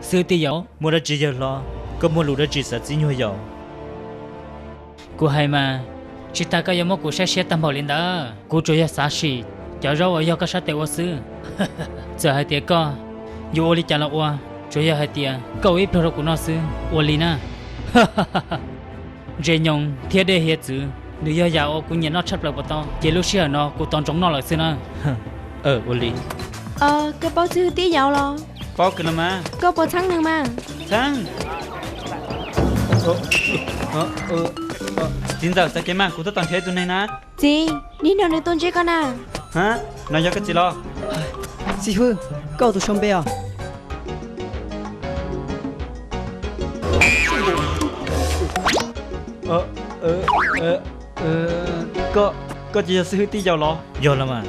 Xib hwb tij Yaum, muaj dab tsi yawg hlob? Koj muaj lus dab tsi xav txib nyuag Yaum? Kuv hais mas, tsis tas koj yuav muab kuv saib siab tag npaum li ntawd. Kuv tsuas yog xav sim cov zaub uas yog koj sab tes ua xwb. Txawm hais tias koj yuav ua li cas los ua, tsuas yog hais tias koj ua ib pluag rau kuv noj xwb, ua li na. Ntses nyoos thiab dej hiav txwv, nws yog yam uas kuv nyiam noj tshaj plaws puas tau, ces lub sij hawm no kuv tos ntsoov noj lawm xwb na. Ua li. Koj paub xib hwb tij Yaum los? Paub kawg los mas. Koj puas txhawb nws mas? Txhawb. Txiv ntxawm, txav kev mas, kuv twb tos nrhiav ib tug neeg na. Txiv, niaj hnub nws tuaj ntsib koj na. Ha, no yog koj txiv los? Xib hwb, koj ua tus sau npe os. Koj, koj ces yog xib hwb tij Yaum los? Yog los mas.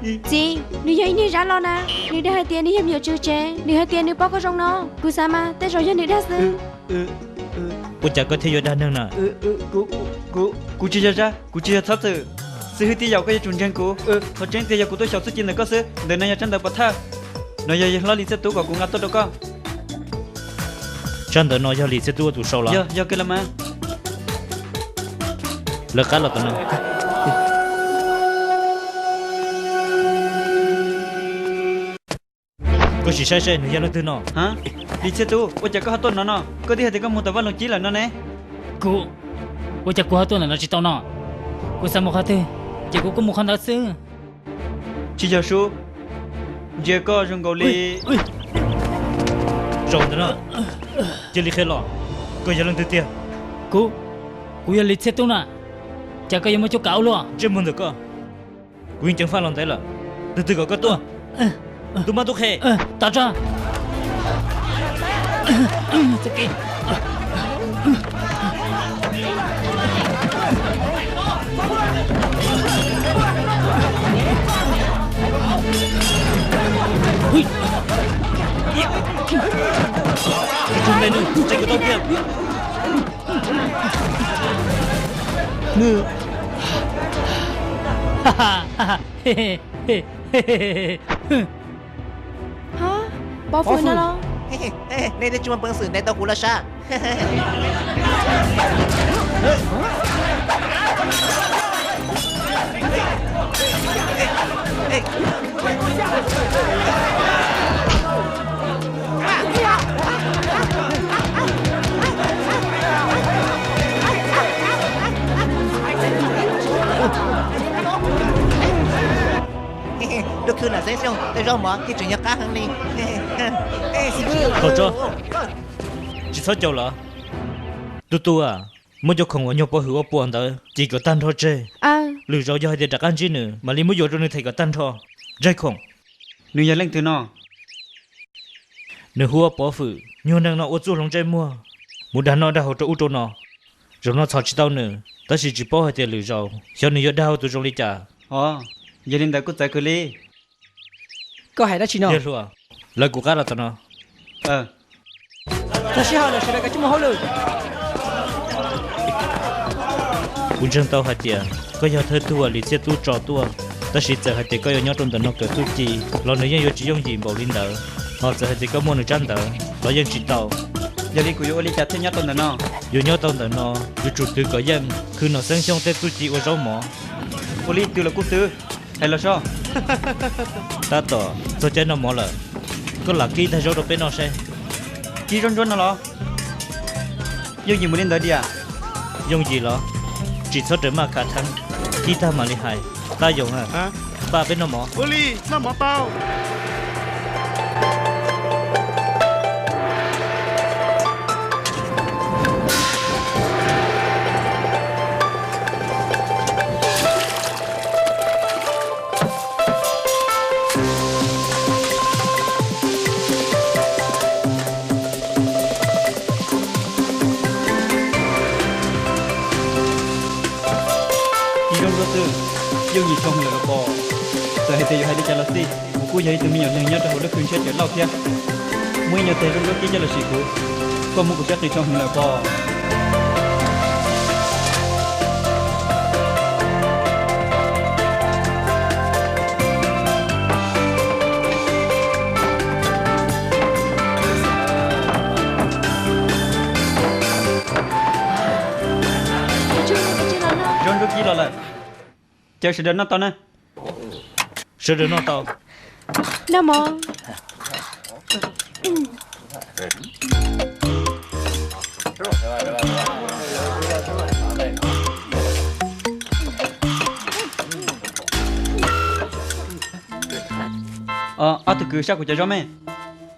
Txiv, nws yog ib niag zab los na. Nws dag hais tias nws yog me nyuam tswv tsev, nws hais tias nws paub koj zoo no. Kuv xav mas tej zaum yog nws dag xwb. Ua cas koj thiaj yuav dag neeg na? Kuv tsis yog zab, kuv tsis yog txhob txwm. Xib hwb tij Yaum, koj yuav tsum ntseeg kuv. Qhov tseeb tiag yog kuv tuaj xyaum txuj ci ntawm koj xwb. Ntawm no yog tsab ntawv pov thawj. No yog yawg hlob Lis Txhiaj Tub kom kuv nqa tuaj rau koj. Tsab ntawv no yog Lis Txhiaj Tub ua tus sau los? Yog, yog kawg los mas. Lawv qab los tom no. Koj sim saib seb nws yog leej twg no. Lis Txhiaj Tub, ua cas koj ho tuaj no no? Koj twb hais tias koj mus tom Vaj Loog Cib lawm no ne. Kuv, ua cas kuv ho tuaj ntawm no tsis tau no? Kuv xav mus qhov twg, ces kuv kuj mus qhov ntawd xwb. Tsis yog sub, ntsia koj zoo nkaus li. Zaum ntawm no, cia li qhia los, koj yog leej twg tiag? Kuv, kuv yog Lis Txhiaj Tub na. Cas koj yuav muaj cuab kav ua luaj? Ntsej muag ntawm koj, kuv yeej ceev faj los ntev lawm. Tus twg kom koj tuaj? Tub mab tub qhe. Tau tso. Tus me nws tseem kom tau tiag. Nws, pov hwm no los? Nej twb tsis muaj peev xwm ntes tau kuv los sav. Lub khw nam xeeb xyooj tej zaub mov yeej tseem yog qab heev li. Tsis txhob caum lawm. Tub tub, muab cov khoom uas nyuag pov hwm ua puas ntawd ci kom tag nrho tseg. Lwm zaus yog hais tias rov qab ntsib nws mam li muab yuav rau nws them kom tag nrho. Ntseg khoom. Nws yog leej twg no? Nws hu ua Pov Fwm, nyuag neeg no ua txuj hloov ntsej muag, mus dag noj dag haus rau ub rau no. Zaum no txhom tsis tau nws, tab sis tsis paub hais tias lwm zaus xyov nws yuav dag ua tus zoo li cas. Yog li ntawd kuj txawv kawg li. Koj hais dab tsi no? Yawg hluas, lawv kuv qab los tom no. Txog sij hawm lawm, sawv daws kav tsij mus hauj lwm. Kuv ntseeg tau hais tias koj yog thawj tug uas Lis Txhiaj Tub tso tuaj, tab sis txawm hais tias koj yuav nyob rau ntawm no kawm txuj ci los nws yeej yuav tsis yooj yim npaum li ntawd. Ho txawm hais tias koj muaj nws tsab ntawv los yeej tsis tau. Yog li kuv yuav ua li cas thiaj nyob tau ntawm no? Yuav nyob tau ntawm no yuav tsum twv kom yeej khw nam xeeb xyooj tej txuj ci ua zaub mov. Ua li twv los kuj twv, hais los soj. Tab tom txog caij noj mov lawm, koj lam kib tag zaub rau peb noj seb. Kib zaub ntsuab no los? Yooj yim mus li ntawd diam? Yooj yim los? Tsis txhob raws maj khav theeb, kib tag mam li hais. Tab yoo, npaj peb noj mov. Ua li, noj mov tau. Ib zaub ntsuab twg, yooj yim tshua heev lawm los pom. Txawm hais tias yuav hais li cas los xij, kuv kuj yog ib tug me nyuam neeg nyob rau hauv lub khw ntshiab cawm lauj thiab. Muaj ib nyuag teg zaub ntsuab kib coj los sim kuv, koj muab kuv sab qis tshua heev lawm pom. lawm. Caw sawv daws noj tau na. Sawv daws noj tau. Noj mov. Ob tug kwv, saj kuv cov zaub me.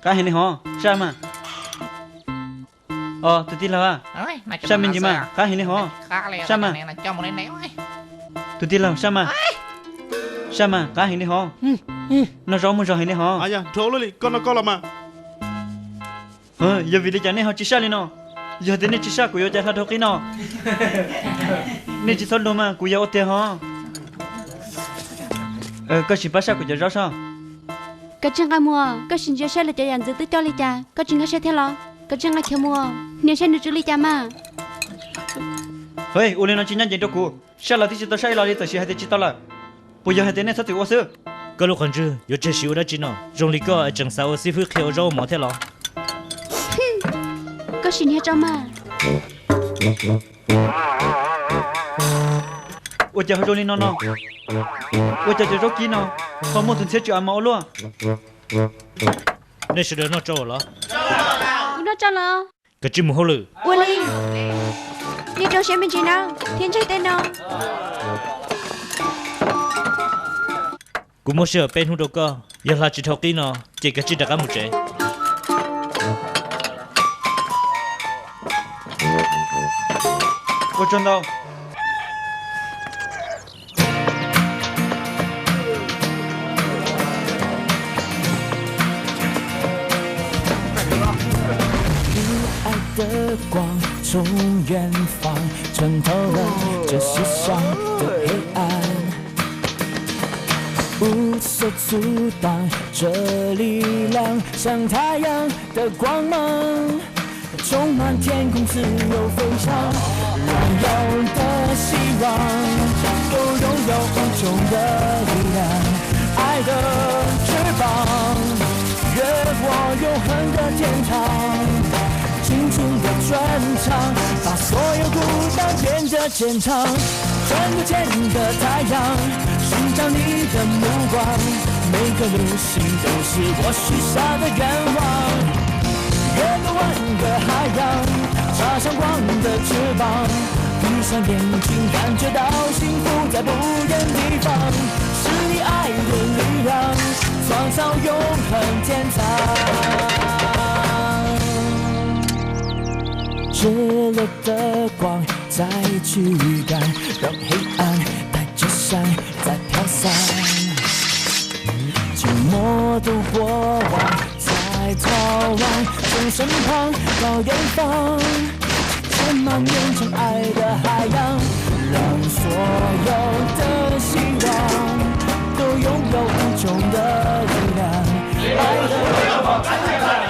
Qab heev li hov, saj mas. Os, tus tij laug, saj me ntsis mas, qab heev li hov. Saj mas. Tus tij laug, saj mas. Saj mas, qab heev li hov. Noj zaub muaj zog heev li hov. Koj noj koj los mas. Yog vim li cas nej ho tsis saj li no? Yog tias nej tsis saj kuv yuav cas hla dhau qib no. Nej tsis txhob luag mas, kuv yog ua tiag hov. Koj sim pab saj kuv cov zaub soj. Koj tsis nqa mus, koj sim ntsia saib lawv cov yam ntxwv twb coj li cas, koj tsis nkag siab thiab los? Koj tsis nqa khiav mus, niam saib nws tsw li cas mas. Ua li no tsis ncaj ncees rau kuv, saj los twb tsis tau saj ib los li, txawm sim hais tias tsis tau lawm. Puas yog hais tias nej txhob txwm ua xwb? Koj lub qhov ntswg yuav tseg siv ua dab tsi no? Zoo li koj es tseem xav ua xib fwb qhia ua zaub ua mov thiab los? Koj sim nias tso mas. Ua cas ho zoo li no no? Ua cas cov zaub kib no ho muaj tus ntxhiab tsw a mos ua luaj? Nej sawv daws noj tsau los? Kuv noj tsau los. Kav tsij mus hauj lwm. Ua li. Nej rau siab me ntsis na, thiab ntsaig tej no. Kuv muab sij hawm peb hnub rau koj, yog hla tsis dhau qib no ces kav tsij rov qab mus tsev. Ua tsaug ntau.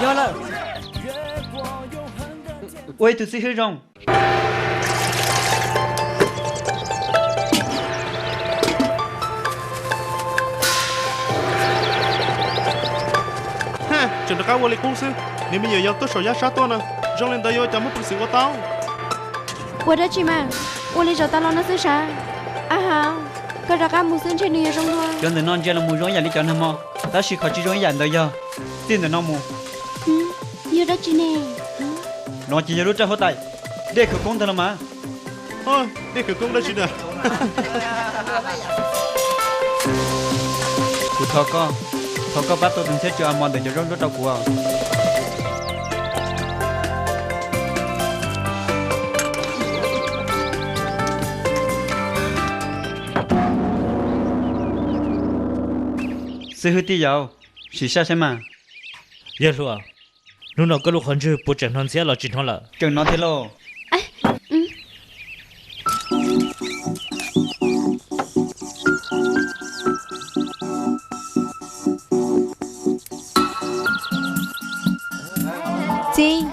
Yog lawm. Ua ib tug xib hwb zoo. Tseem rov qab ua li qub xwb, niag me nyuam yaus tuaj saum yaj sab tuaj no, zoo li ntawd yuav ua cas muaj peev xwm ua tau? Ua dab tsi mas, ua li zaum tas los no xwb sav. Ab ha, koj rov qab mus xwb ntshe nws yuav zoo dua. Cov ntawm no ntsia los mus zoo ib yam li cov nag hmo, tab sis qhov tsis zoo ib yam ntawd yog txij ntawm no mus. Yog dab tsi ne? No ces yog lub raj huab tais, dej khawv koob ntag los mas. Dej khawv koob dab tsi na? Kuv thov koj, thov koj pab tua tus ntxhiab tsw a mos ntawm cov zaub ntsuab rau kuv. Xib hwb tij yaus, sim saj saib mas. Yawg hluas, hnub no koj lub qhov ntswg puas tseem hnov ntxhiab los tsis hnov lawm? Tseem hnov thiab lauj. Txiv,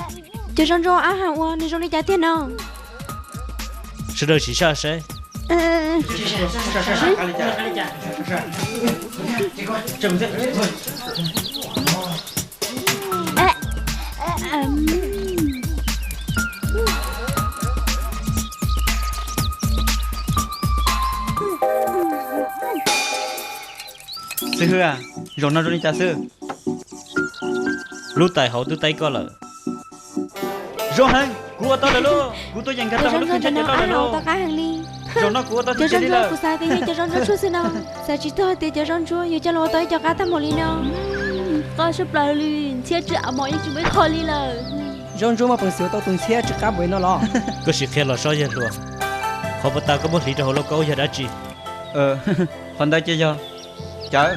cov zaub ntsuab ab ha ua nws zoo li cas tiag no? Sawv daws sim saj saib. Xib hwb, zaum no zoo li cas xwb? Lub tais hauv twb taib koj lawm. Zoo heev, kuv ua tau lawm lauj, kuv tuaj yeem nkag tau hauv lub kws ntsheb cov roj lawm lauj. Zaum no kuv ua tau tiag tiag li lawm. Kuv xav tias yog cov zaub ntsuab tshuaj xwb no, xav tsis txog tias cov zaub ntsuab yuav coj los ua tau ib co qab tag npaum li no. Qab tshaj plaws li, ntxhiab tsw a mos yeej tsis muaj ib qho li lawm. Zaub ntsuab muaj peev xwm ua tau tus ntxhiab tsw qab npaum li no los? Koj sim qhia los saib yawg hluas, qhov puas tas koj muab hliv rau hauv lauj kaub yog dab tsi? Qhov ntawd ces yog cawv.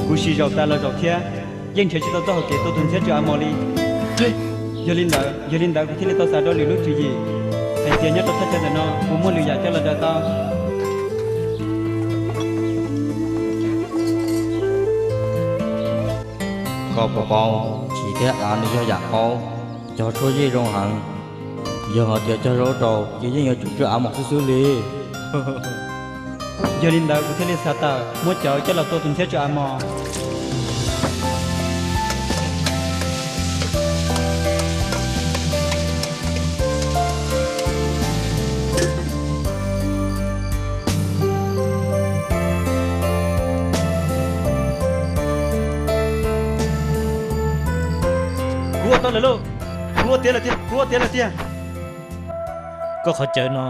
Kuv sim zaum tas los zaum thiab, yeej nrhiav tsis tau txoj hau kev tua tus ntxhiab tsw a mos li. Yog li ntawd, yog li ntawd kuv thiaj li tau xav rau lwm lub tswv yim, hais tias nyob rau thaj chaw ntawm no puas muaj lwm yam coj los daws tau. Koj puas paub, siv thiab av nws yog yam qaub, cog tshuaj yeej zoo heev. Yog hais tias cog zaub rau ces yeej yuav tsum tsw a mos xwb xwb li. Yog li ntawd kuv thiaj li xav tawm muab cawv coj los tua tus ntxhiab tsw a mos. Kuv ua tau lawm lauj, kuv ua tiav lawm tiag, kuv ua tiav lawm tiag. Koj qhov cawv no,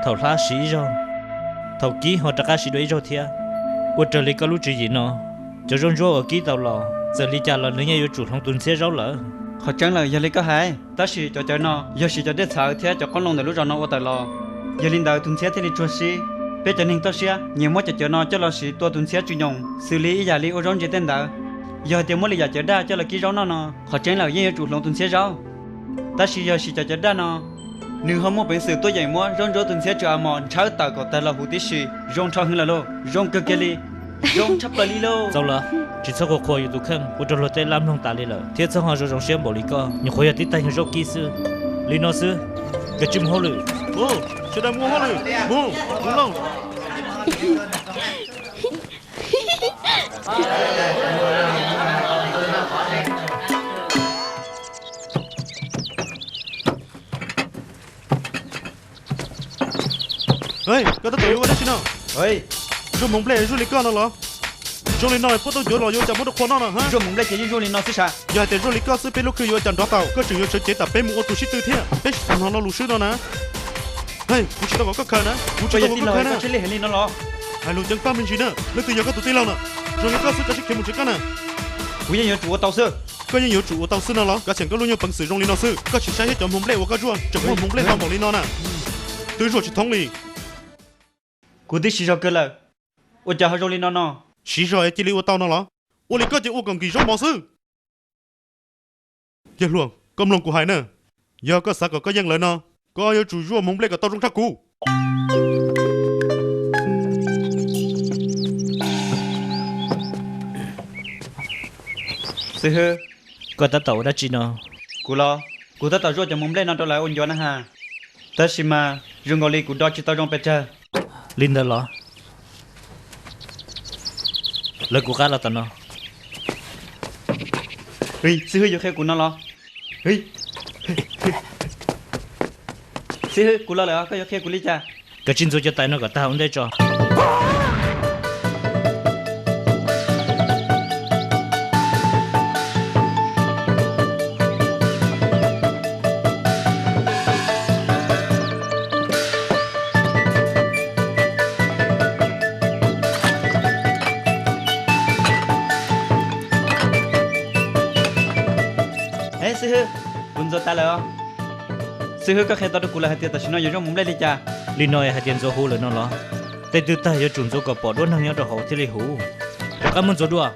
thaum hlab siv ib zaug, thaum kib ho rov qab siv dua ib zaug thiab. Ua raws li koj lub tswv yim no, cov zaub ntsuab uas kib tau los txawm li cas los nws yeej yuav tsum hloov tus ntxhiab zaub lawm. Qhov tseeb lawm yog li koj hais, tab sis cov cawv no yog siv cov dej txhawv thiab cov qoob loo ntawm lub zos no ua tawm los, yog li ntawd tus ntxhiab thiaj li tsuag sib. Peb cov neeg toj siab nyiam muab cov cawv no coj los siv tua tus ntxhiab tsw nyoos xws li ib yam li ua zaub ntsis tej ntawd. Yog hais tias muab lwm yam cawv daj coj los kib zaub noj no, qhov tseeb lawm yeej yuav tsum hloov tus ntxhiab zaub. Tab sis yog siv cov cawv daj no, nws ho muaj peev xwm tuaj yeem muab zaub ntsuab tus ntxhiab tsw a mos ntshawb tawm kom tawg los huv tib si, zoo nrho heev lawm lauj, zoo kawg kiag li, zoo tshaj plaws li lauj. Txaus lawm, tsis txhob qhuas qhuas yus tus kheej ua rau luag tej lab mloog tas li lawm, thiab txhob ho zoo zoo siab npaum li koj, nyuam qhuav yog tib tag nyuag zaub kib xwb. Li no xwb, kav tsij mus hauj lwm. Sawv daws mus hauj lwm, mus, mus lauj. Koj tab tom yuav ua dab tsi no? Zuaj hmoov nplej zuaj li koj no los? Zoo li no puab tau yuav los yuav ua cas muab rau qhua noj no? Zuaj hmoov nplej ces yeej zuaj li no xwb sas. Yog hais tias zuaj li koj xwb peb lub khw yuav ua cas nrov tau? Koj tseem yuav sawv cev tas peb mus ua tus sib tw thiab. Peb tsis tau hnov lo lus swb no na. Kuv tsis tau kom koj khaws na, kuv tsis tau kom koj khaws na. Hais lus ceev faj me ntsis na, leej twg yog koj tus tij laug no? Zoo li koj xwb koj sib khiav mus tsev koj na. Kuv yeej yuav tsum ua tau xwb. Koj yeej yuav tsum ua tau xwb no los? Kav xyeem koj lub nyuag peev xwm zoo li no xwb, koj tsis saib thiab cov hmoov nplej uas koj zuaj tseem muaj hmoov nplej tau npaum li no na. Twb zuaj tsis thoob li. Kuv twb siv zog kawg lawm, ua cas ho zoo li no no? Siv zog es cia li ua tau no los? Ua li koj ces ua kom nkim zaub mov xwb. Yawg hluas, koj mloog kuv hais na, yog koj xav kom koj yeej lawv no, koj yuav tsum zuaj hmoov nplej kom tau zoo tshaj kuv. Xib hwb, koj tab tom ua dab tsi no? Kuv los, kuv tab tom zuaj cov hmoov nplej no rau lawv ua ncuav na has. Tab sis mas zoo nkaus li kuv do tsis tau zoo pes tsawg. Li ntawd los, lawv kuv qab los tom no. Xib hwb yuav qhia kuv no los? Xib hwb, kuv los lawm os, koj yuav qhia kuv li cas? Kav tsij ntxuav cov tais no kom tag ua ntej tso. Xib hwb, kuv ntxuav tas lawm os. Xib hwb, koj qhia tau rau kuv lawm hais tias tam sim no yuav zuaj hmoov nplej li cas? Li no hais tias ntxuav huv lawm no los? Tej twg tag yuav tsum ntxuav kom pom duab neeg nyob rau hauv thiaj li huv. Rov qab muab ntxuav dua.